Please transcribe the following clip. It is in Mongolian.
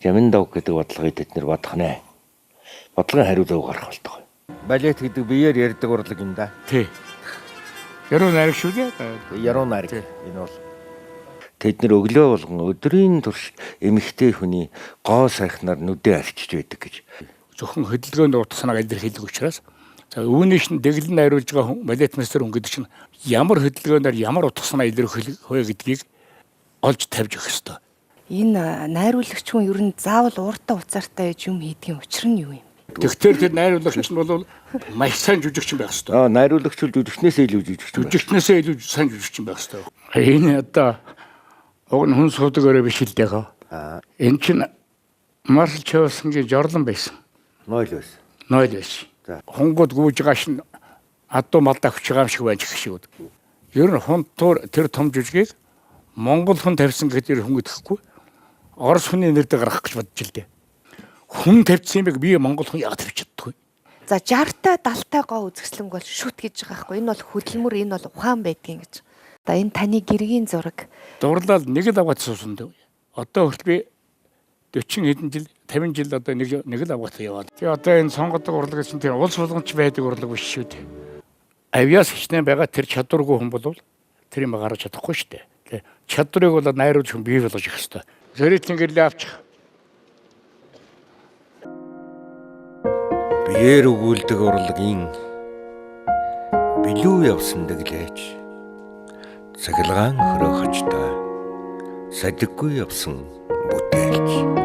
Жаминдав гэдэг бодлогыг тэд нэр бодох нэ. Бодлогын хариу зөв гарах болтугай. Балет гэдэг биеэр ярьдаг урлаг юм да. Тий. Яруу найраг шүү дээ. Яруу найраг энэ бол тэд нэр өглөө болгон өдрийн турш эмэгтэй хүний гоо сайхнаар нүдээ арчиж байдаг гэж. Зөвхөн хөдөлгөөнд утга санааг илэрхийлдэг учраас за үүний шин дэглэн найруулж байгаа хүн балетмейстер хүн гэдэг чинь ямар хөдөлгөөнөөр ямар утга санаа илэрхийлэх вэ гэдгийг олж тавьж өгөх ёстой. Энэ найруулагч хүн ер нь заавал ууртай уцаартай байж юм хийдгийн учир нь юу юм? Тэгэхээр тэр найруулагч нь бол маш сайн жүжигчин байх ёстой. Аа, найруулагч бол жүжигчнээсээ илүү жүжигчин. Жүжигчнээсээ илүү сайн жүжигчин байх ёстой. Энэ одоо уг нь хүн суудаг өрөө биш л дээ. Аа. Энэ чинь Маршал Чевсонгийн жорлон байсан. Нойл байсан. Нойл байсан. За. Хунгууд гүйж байгаа шин адуу малдаа хүч байгаа юм шиг байна гэх шиг. Ер нь хунтуур тэр том жүжигийг Монгол хүн тавьсан гэдэг хүн гэдэхгүй. Орос хүний нэр дээр гаргах гэж бодож л дээ. Хүн тавьсан юм би Монгол хүн яагаад тавьж чаддгүй. За 60-тай 70-тай гоо үзэсгэлэнг бол шүт гэж байгаа хгүй. Энэ бол хөдөлмөр, энэ бол ухаан байдгийн гэж. Одоо энэ таны гэргийн зураг. Дурлал нэг л аваад суусан дээ. Одоо хүртэл би 40 хэдэн жил, 50 жил одоо нэг л авгаад яваад. Тэгээ одоо энэ сонгодог урлаг гэсэн тийм улс болгонч байдаг урлаг биш шүү дээ. Авиас хичнээн байгаа тэр чадваргүй хүн бол тэр юм гаргаж чадахгүй шүү дээ. Тэгээ чадварыг бол найруулж хүн бий болгож өгөх ёстой. Зөрүүтэн гэрлээ авчих. Биеэр өгүүлдэг урлагийн билүү явсан дэглээч. Цахилгаан хөрөө хочтой. Садиггүй явсан бүтээлч.